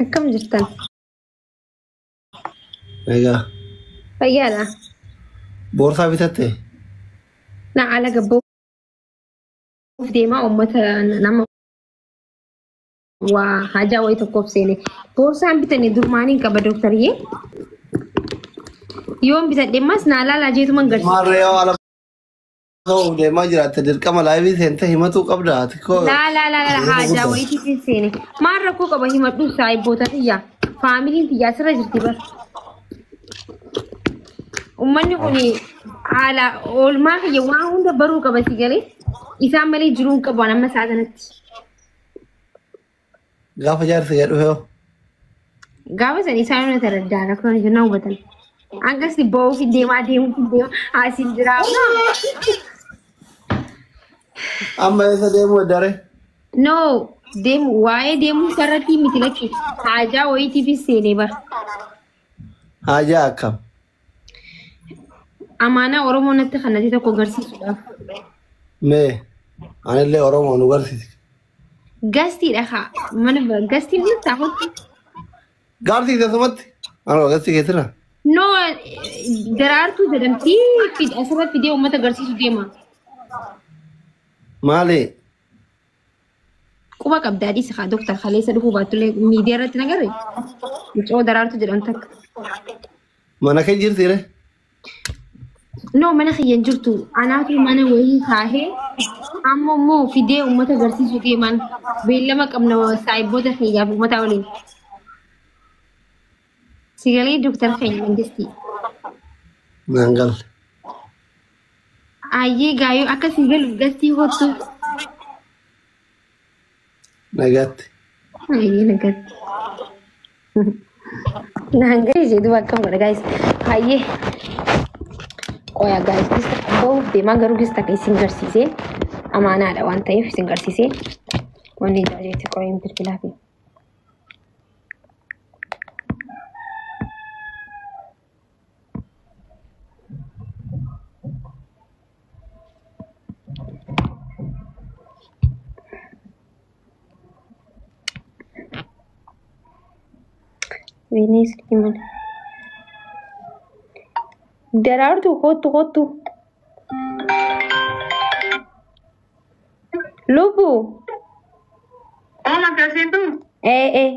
Akkam jirtan? Egaa. Fayyaadha. Boorsaa bitatte? Na ala gabboof deemaa uummata nama waa hajaa wayii tokkoof seene. Boorsaan bitane durmaaniin qaba doktariyyee. Yoon bitadhe ammas naa laalaa jeetuman garsiisa. Maarree yoo ala ba'uuf deemaa jiraatte dirqama laayivii seentee himatuu qabda. Ati koo. Laa laa laa laa haajaa wayiitiif seene. Maal rakkoo qaba himadhu saayibboota tiyyaa. Faamiliin tiyyaa asirra jirti bar. Uummanni kun haala oolmaa kiyya waan hunda baruu qaba si galee. Isaan malee jiruu hin qabu amma isaa kanatti. Gaafa jaarsi kee dhufe hoo? Gaafa san isaan hunda taraddaa rakkoon jiru na hubatan. Akkasi ba'uuf hin deemaa deemuuf hin deemaa asiin jiraa. Amma eessa deemuu eddaree? No deemu waa'ee deemuu isarratti miti lakki haajaa wayiitiifis seenee bara. Haajaa akkam? Amaanaa Oromoo natti kannate tokko agarsiisuudhaaf. Mee anillee Oromoo nu garsiisi. Gastiidha kaa mana gastiin ni taahutti. Gaarsiisi asumatti. Anoo gastii keessirra. No daraartuu jedhamti asirratti fidee uummata agarsiisu deema. Maali? Quba qabdaa dhiisi kaa doktar kaleessa dhufuu baattullee miidiyaa irratti nagarre. Mucoo daraartuu jedhamtu takka. Mana kee jirti ree? No mana kiyya hin jirtu. Anaatu mana wayii kaahee amma immoo fidee uummata agarsiisuu deeman beellama qabna saayibboota kiyyaaf uummata waliin. Sigalee doktar keenya mangistii. Naan galle. Ayyee gaayoo akka sii galuuf gastii hottu. Nagaatti. Ayyee nagaatti. Naan galee jedhu akkam godha gaayis. Ayyee. Qoya gaayis gista bahuuf deemaa garuu gista akka isin garsiisee amaanaadha waan ta'eef isin garsiisee wanni ijaajeetti qoyeen bilbilaa fi. Weenee silkii mana. Daraartuu kottu kottu. Lubbu. Ooma akkasiitu. Ee ee.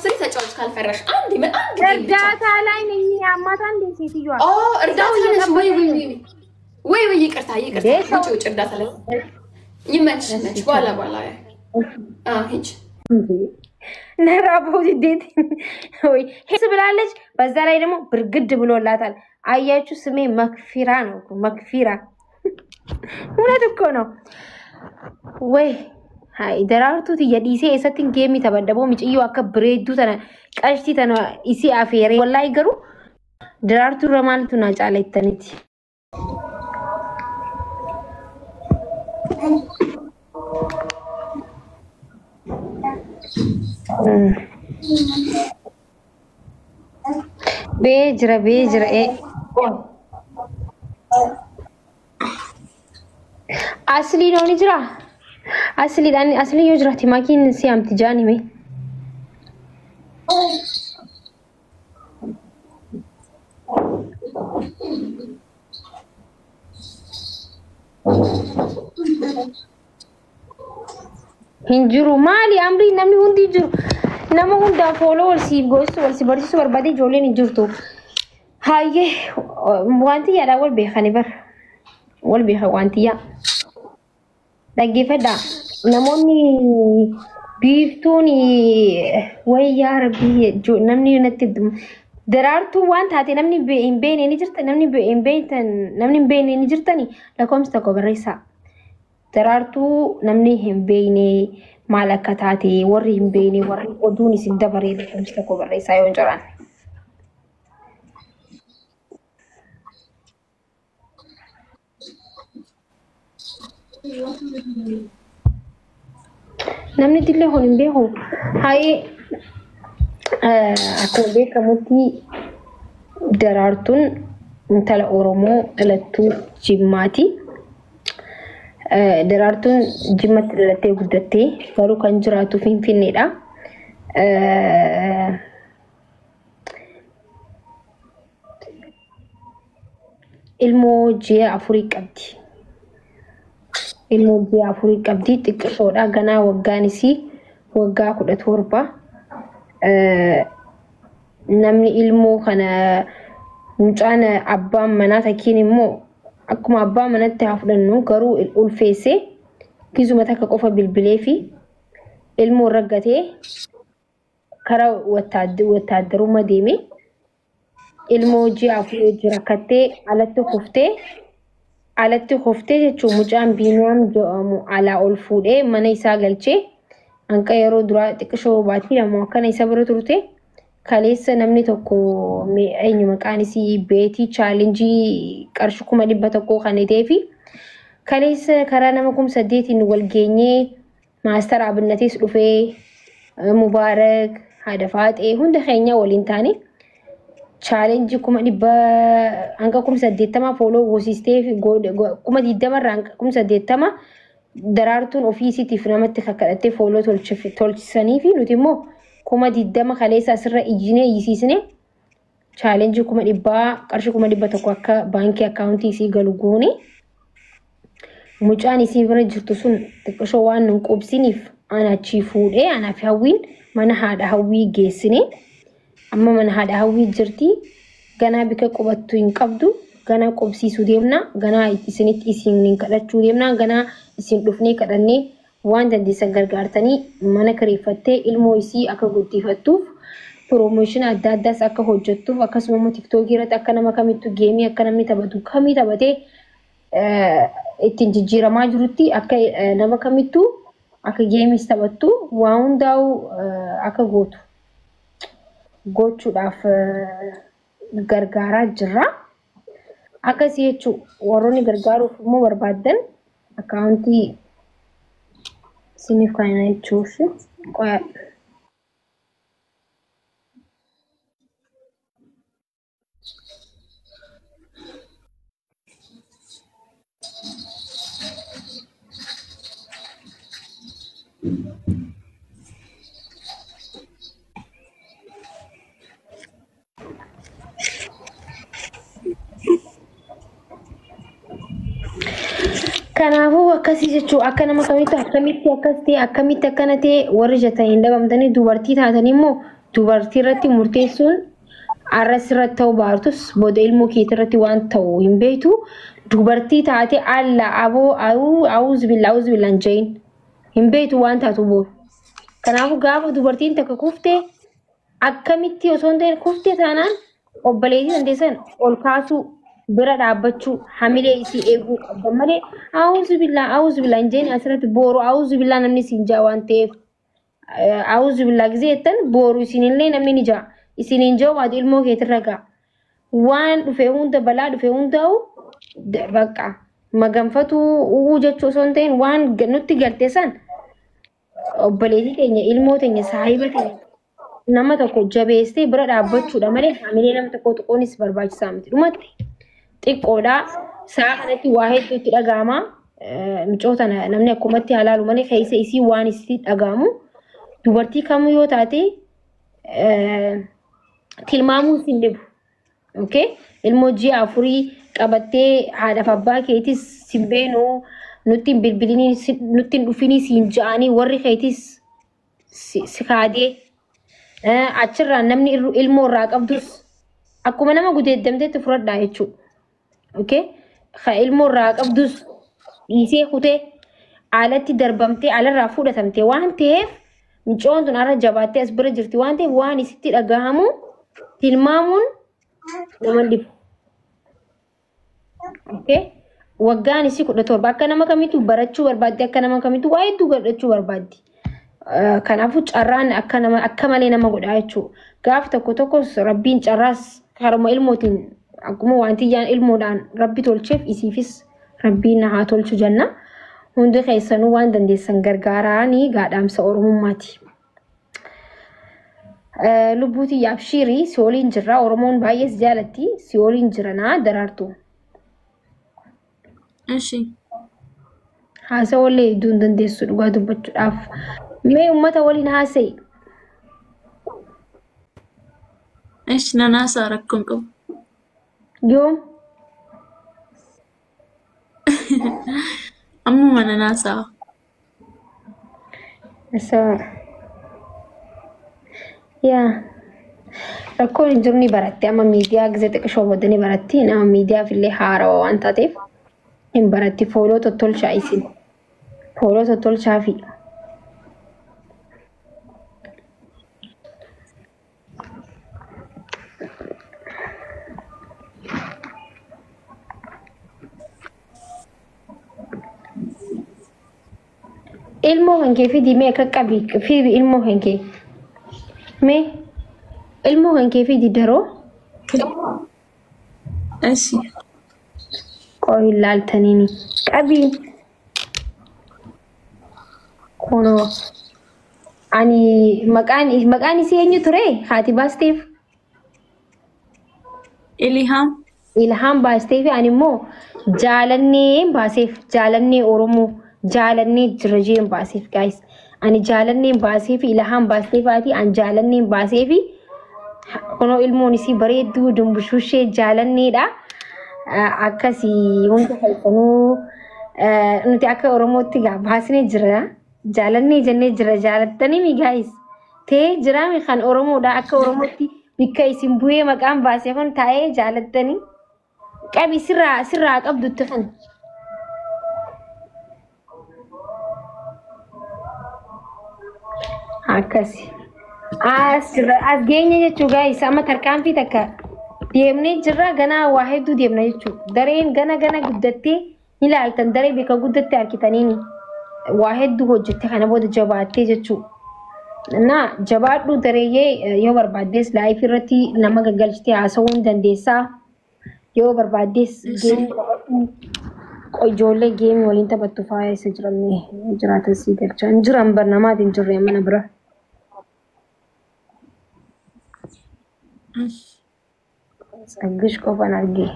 ስሪ ተጫዋች ካልፈራሽ አንድ አንድ ጌም ብቻ። እርዳታ ላይ ነኝ። አማታ እንዴ ሴትዮዋ ኦ እርዳታ ነሽ ወይ? ወይ ወይ ወይ ይቅርታ ይቅርታ። እንዴ ሰው ውጭ ውጭ እርዳታ ላይ ይመችሽ ነች። በኋላ በኋላ ሂጅ። ነራቦ እንዴት ወይ ሄስ ብላለች። በዛ ላይ ደግሞ ብርግድ ብሎላታል። አያችሁ ስሜ መክፊራ ነው እኮ መክፊራ። እውነት እኮ ነው። ወይ ሃይ ደራርቱ ትየዲሴ eessatti geemii taphadhaboo miiciyyoo akka bareedduu tana qashtii tana isii afeeree wallaahi garuu daraartuu irra maaltu naa caala jettaniiti. Bee jira bee jira ee. Asliin ni jira. Asliidhaan aslii yoo jiraate maakiin si amti jaan hime. Hin jiru maali amrii namni hundi jiru. Nama hundaa fooloo wal si goisu wal si barsiisu barbaade ijoolleen hin jirtu. Hayyee wanti yaadhaa wal beekani bara. Wal beekan wanti yaa. Dhaggeeffadhaa. Namoonni biiftuun wayyaa rabbii namni natti daraartuu waan taate namni hin beekne ni jirta namni hin beektan namni hin beekne ni jirtani lakkoofsa tokko barreessaa. Daraartuu namni hin beekne maal akka taate warri hin beekne warri oduun isin dabaree lakkoofsa tokko barreessaa yoo hin jiraanne. Namni dillee kun hin beeku. Haayee akkuma beekamutti daraartuun intala Oromoo dhalattuu Jimmaati. Daraartuun Jimmatti dhalattee guddattee garuu kan jiraatu Finfinneedha. Ilmoo ji'a afurii qabdi. Ilmoo ji'a afurii qabdi xiqqishoodha. Ganaa waggaan isii waggaa 17. Namni ilmoo kana mucaan abbaan manaa takkiin immoo akkuma abbaa manatti haa fudhannu garuu ulfeessee gizuma takka qofa bilbilee fi ilmoo raggatee karaa wattaaddarummaa deeme ilmoo ji'a afurii hojii rakkattee alatti kuftee jechuun mucaan Biiniyaam jedhamu alaa ol fuudhee mana isaa galchee hanqa yeroo duraa xiqqishoo baatii lama akkana isa bira turte. Kaleessa namni tokko eenyu maqaan isii beetii challenge qarshii 100,000 kan ta'ee fi kaleessa karaa nama 8,000 wal geenyee maastar Abinnatis dhufee, Mubaarak, haadha faaxee, hunda keenya waliin taane challenge 100,000 hanga 80,000 follow goosistee fi 20,000rraa hanga 80,000 daraartuun ofii isiitiif namatti kakkadhattee follow tolchisanii fi nuti immoo 20,000 kaleessa asirra iyyinee iyyisiisne challenge 100,000 qarshii 100,000 akka baankii akkaawuntii isii galu goone. Mucaan isii bira jirtu sun xiqqishoo waan nun qubsiniif ana achii fuudhee anaa fi Hawwiin mana haadha Hawwii geessine. Amma mana haadha Hawwii jirti. Ganaa bika qubattu hin qabdu. Ganaa qubsiisuu deemna. Ganaa isinitti isin kadhachuu deemna. Ganaa isin dhufnee kadhannee waan dandeessan gargaartanii mana kireeffattee ilmoo isii akka guddifattuuf, promotion adda addaas akka hojjettuuf, akkasuma immoo TikTokii irratti akka nama kamittuu game akka namni taphatu kamii taphatee ittiin jijjiiramaa jirutti akka nama kamittuu akka gameis taphattu waa hundaa'u akka gootu gochuudhaaf gargaaraa jirra. Akkasii jechuun warroonni gargaaruuf immoo barbaaddan akkaawuntii isiniif kana jechuuf qoyaa. Kanaafuu akkasii jechuun akka nama kamitti akkamitti akkas ta'e, akkamitti akkana ta'e warri jettan hin dhabamtanii. Dubartii taatanii immoo dubartii irratti murteessuun arras irratti ta'uu baartus booda ilmoo keetii irratti waan ta'u hin beektu. Dubartii taate alla aboo awuuz billaa awuuz billaa hin jedhin, hin beektu waan taatu booda. Kanaafuu gaafa dubartiin takka kufte akkamitti osoo hin ta'in kufte taanaan obboleettii dandeessan ol kaasuu, bira dhaabbachuu, hamilee isii eeguu qabda malee awuuzu billaa awuuzu billaa hin jedhin asirratti. Booru awuuzu billaa namni siin jaa waan ta'eef, awuuzu billaa gisee jettan booru isinillee namni ni jaa. Isiniin jaa waatu ilmoo keetirra ga'a. Waan dhufe hunda, balaa dhufe hundaa'u bakka maganfatuu u'uu jechuu osoo hin ta'in waan nutti galte san obboleettii keenya, ilmoo teenya, saahiba keenya nama tokko jabeessee bira dhaabbachuudha malee hamilee nama tokko tuquunis barbaachisaa miti. Dhumatti xiqqoodha. Sa'a kanatti waa hedduutti dhaga'ama. Micoota namni akkumatti halaalu malee keessa isii waan isii dhaga'amu dubartii kamuu yoo taate tilmaamuu sin dhibu. Okay? Ilmoo ji'a afurii qabattee haadhaaf abbaa keetis sin beenuu, nutti hin bilbilinii, nutti hin dhufinii siin ja'anii warri keetis si kaadee achirraa namni ilmoo irraa qabdus akkuma nama gudeeddamteetti fudhadhaa jechuudha. Okay? Ka ilmoo irraa qabdus dhiisee kutee alatti darbamtee alarraa fudhatamte waan ta'eef micoon tun har'a jabaattee as bira jirti waan ta'eef waan isitti dhagahamu tilmaamuun nama dhibu. Okay? Waggaan isii 17, akka nama kamiitu barachuu barbaaddi, akka nama kamiitu waa hedduu godhachuu barbaaddi. Kanaafuu carraan akka nama akka malee nama godha jechuudha. Gaaf tokko tokkos rabbiin carraas karuma ilmootiin akkuma wanti iyyaan ilmoodhaan rabbi tolcheef isiifis rabbiin haa tolchu jenna. Hundi keessanuu waan dandeessan gargaaraanii gaadhaamsa oromummaati. Lubbuutii yaabshiirii si waliin jirra. Oromoon baay'ee si jaalatti. Si waliin jiranaa daraartu. እሺ. Haasawallee hedduu hin dandeessu dhugaa dubbachuudhaaf. Mee uummata waliin haasa'i. Ish nanaasaa rakkoon qabu. Yoom? Ammuma nanaasaa. So, yaa rakkoon hin jiru, ni baratti. Amma miidiyaa gisee xiqqishoo booda ni baratti. Nama miidiyaaf illee haarawaa waan taateef hin baratti. Follow tottolchaa isin. Follow tottolchaa fi. Ilmoo kan kee fidi mee, akka qabi fidi ilmoo kan kee. Mee ilmoo kan kee fidi daroo. Eshi. Qo'i ilaaltaniini. Qabii. Kunoo. Ani maqaan isii eenyu ture? Haati baasteef? Ilhaam. Ilhaam baasteef. Ani immoo Jaalannee baaseef. Jaalannee Oromoo, Jaalannee jira jeen baaseef, guys. Ani Jaalanneen baaseef, Ilhaam baasteef haati, ani Jaalanneen baaseef. Kunoo ilmoon isii bareedduu dumbushuushee Jaalanneedha. Akkasii hunda falfanuu nuti akka Oromootti gaa baasnee jira. Jaalannee jennee jira, jaalattanii mi guys? Ta'ee jiraami kan Oromoodha, akka Oromootti bikka isin bu'ee maqaan baasee kun taa'ee jaalattanii. Qabi, sirraa sirraa qabdutti kan. Akkasi. As as geenye jechuu guys, amma tarkaanfii takka deemnee jirra, ganaa waa hedduu deemna jechuudha. Dareen gana gana guddattee ni ilaaltan, daree bakka guddatte harkitaniini. Waa hedduu hojjette, kana booda jabaattee jechuudha. Na jabaadhu dareeyyee, yoo barbaaddes live irratti nama gaggalchitee haasa'uu ni dandeessaa. Yoo barbaaddes game taphadhu. Ijoollee game waliin taphattu faaya isa jiran jiraatan sii galcha. Hin jiran bar, namaati hin jirre mana bira. Tsaggish qofan argee.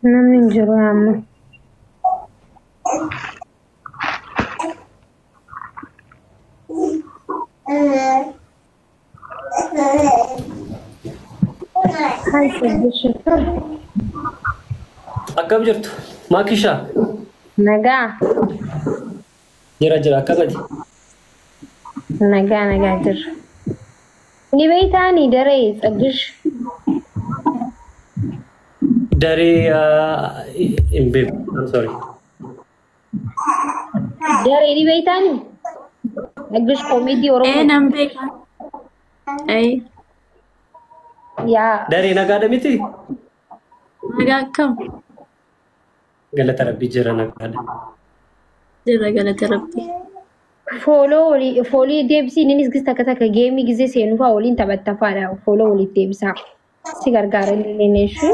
Namni hin jiru amma. Hi Tsaggish. Akkam jirtu? Maakishaa? Nagaa. Jira jira, akkamati? Nagaa nagaa jirra. Ni beektaani daree Tsaggish? Daree hin beeku. I'm sorry. Daree ni beektaani? Tsaggish comedy Ee, Oromoo. nan beeka. Ee. Yaa. Daree, nagaadha miti? Nagaa, akkam? Galata Rabbii, jira, nagaadha. Jira, galata Rabbii. Follow walii follow deebisii, innis gis takka takka game gisee seenuu fa'aa waliin taphattafaadha. Follow waliif deebisaa. Si gargaara illee neeshu.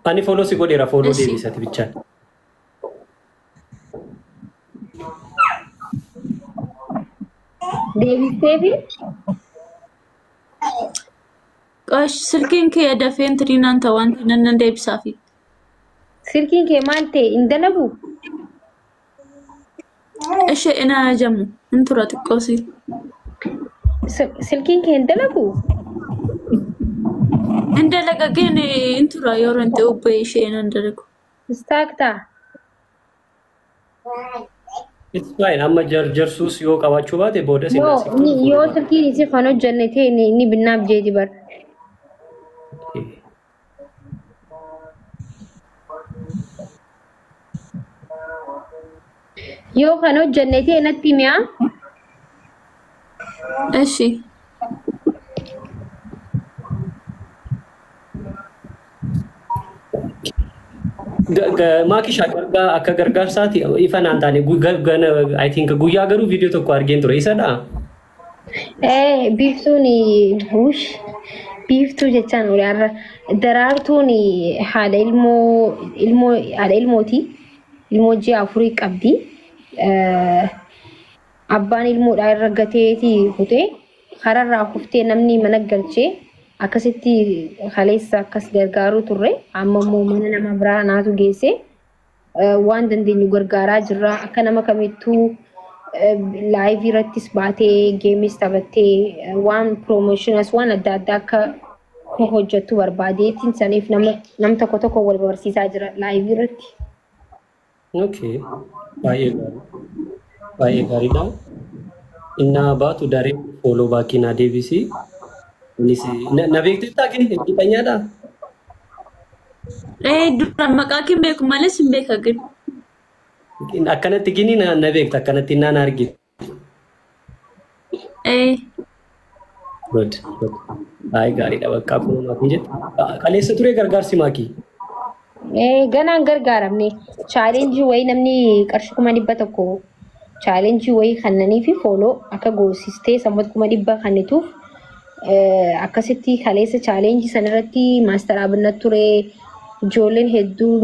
Ani follow si godheera, follow Eshi. deebisati bichaan. Deebistee fi Qosh, silkiin kee dafee intinaan ta'u wanti nan deebisaafi. Silkiin kee maal ta'e, hin dalagu? Ishee ina ajamu hin tura xiqqoosi. Silkiin kee hin dalagu? Hin dalaga, gin hin tura yeroo inni ubbee ishee nan dalagu. Stuck ta'a. It's fine. Amma jarjarsuus yoo qabaachuu baate booda si Yoo naasiftu. yoo silkiin isii kan hojjenne ta'e ni binnaaf jeeti bar. Yoo kan hojjenne ta'e natti mi'a. Eshi. Maakishaa, gargaa akka gargaarsaati ifa naan taane, I think guyyaa garuu viidiyoo tokko argeen ture, isadha. Ee, biiftuun wush biiftuu jechaan oole har'a. Daraartuun haadha ilmoo haadha ilmooti. Ilmoo ji'a 4 qabdi. Abbaan ilmoodhaa irra gateeti kutee Kararraa kuftee namni mana galchee akkasitti kaleessa akkas gargaaruu turre. Amma immoo mana nama biraa naatu geesse. Waan dandeenyu gargaaraa jirra. Akka nama kamittuu live irrattis baatee gameis taphattee waan promotionas waan adda addaa akka hojjettu barbaadeetiin saniif nama nam tokko tokko wal barsiisaa jira live irratti. Okay. Baay'ee gaarii. Baay'ee gaariidha. Innaa baatu daree follow backii naa deebisi. Innis na beektettaa gini hirkixanyaadha. Duraan maqaa kee beeku malee sin beeka gin. Akkanatti gini na beekta, akkanatti innaa na argite. Good. Good. Baay'ee gaariidha, bakka akkuma maatiin jette. Kaleessa ture gargaarsi maakii. Ganaan gargaaramne, challenge wayii namni qarshii 100,000 challenge wayii kennanii fi follow akka goosistee sammuu 100,000 kennituuf akkasitti kaleessa challenge sanarratti master Abinnat ture, ijoolleen hedduu.